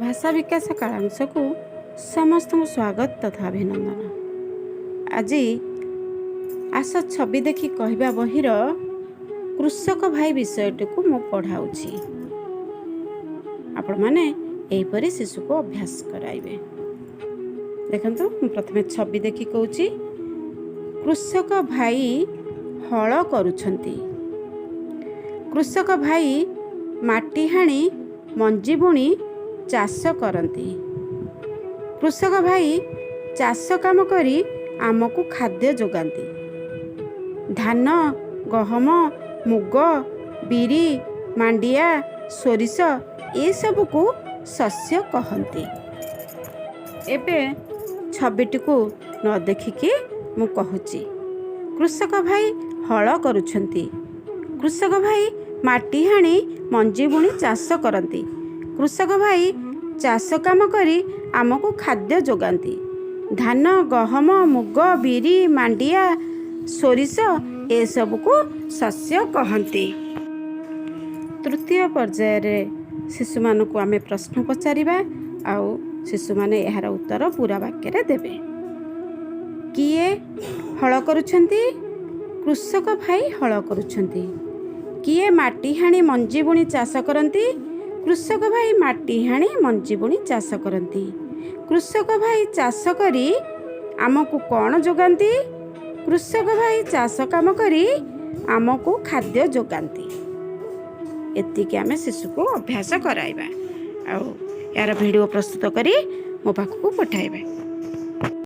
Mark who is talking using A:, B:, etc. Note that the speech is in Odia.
A: ଭାଷା ବିକାଶ କାଳାଂଶକୁ ସମସ୍ତଙ୍କୁ ସ୍ୱାଗତ ତଥା ଅଭିନନ୍ଦନ। ଆଜି ଆସ ଛବି ଦେଖି କହିବା ବହିର କୃଷକ ଭାଇ ବିଷୟଟିକୁ ମୁଁ ପଢ଼ାଉଛି। ଆପଣମାନେ ଏହିପରି ଶିଶୁକୁ ଅଭ୍ୟାସ କରାଇବେ। ଦେଖନ୍ତୁ, ମୁଁ ପ୍ରଥମେ ଛବି ଦେଖି କହୁଛି। କୃଷକ ଭାଇ ହଳ କରୁଛନ୍ତି। କୃଷକ ଭାଇ ମାଟି ହାଣି ମଞ୍ଜି ବୁଣି ଚାଷ କରନ୍ତି। କୃଷକ ଭାଇ ଚାଷ କାମ କରି ଆମକୁ ଖାଦ୍ୟ ଯୋଗାନ୍ତି। ଧାନ, ଗହମ, ମୁଗ, ବିରି, ମାଣ୍ଡିଆ, ସୋରିଷ ଏସବୁକୁ ଶସ୍ୟ କହନ୍ତି। ଏବେ ଛବିଟିକୁ ନ ଦେଖିକି ମୁଁ କହୁଛି। କୃଷକ ଭାଇ ହଳ କରୁଛନ୍ତି। କୃଷକ ଭାଇ ମାଟି ହାଣି ମଞ୍ଜି ବୁଣି ଚାଷ କରନ୍ତି। କୃଷକ ଭାଇ ଚାଷ କାମ କରି ଆମକୁ ଖାଦ୍ୟ ଯୋଗାନ୍ତି। ଧାନ, ଗହମ, ମୁଗ, ବିରି, ମାଣ୍ଡିଆ, ସୋରିଷ ଏସବୁକୁ ଶସ୍ୟ କହନ୍ତି। ତୃତୀୟ ପର୍ଯ୍ୟାୟରେ ଶିଶୁମାନଙ୍କୁ ଆମେ ପ୍ରଶ୍ନ ପଚାରିବା ଆଉ ଶିଶୁମାନେ ଏହାର ଉତ୍ତର ପୁରା ବାକ୍ୟରେ ଦେବେ। କିଏ ହଳ କରୁଛନ୍ତି? କୃଷକ ଭାଇ ହଳ କରୁଛନ୍ତି। କିଏ ମାଟି ହାଣି ମଞ୍ଜି ବୁଣି ଚାଷ କରନ୍ତି? କୃଷକ ଭାଇ ମାଟି ହାଣି ମଞ୍ଜି ବୁଣି ଚାଷ କରନ୍ତି। କୃଷକ ଭାଇ ଚାଷ କରି ଆମକୁ କ'ଣ ଯୋଗାନ୍ତି? କୃଷକ ଭାଇ ଚାଷ କାମ କରି ଆମକୁ ଖାଦ୍ୟ ଯୋଗାନ୍ତି। ଏତିକି ଆମେ ଶିଶୁକୁ ଅଭ୍ୟାସ କରାଇବା ଆଉ ଏହାର ଭିଡ଼ିଓ ପ୍ରସ୍ତୁତ କରି ମୋ ପାଖକୁ ପଠାଇବେ।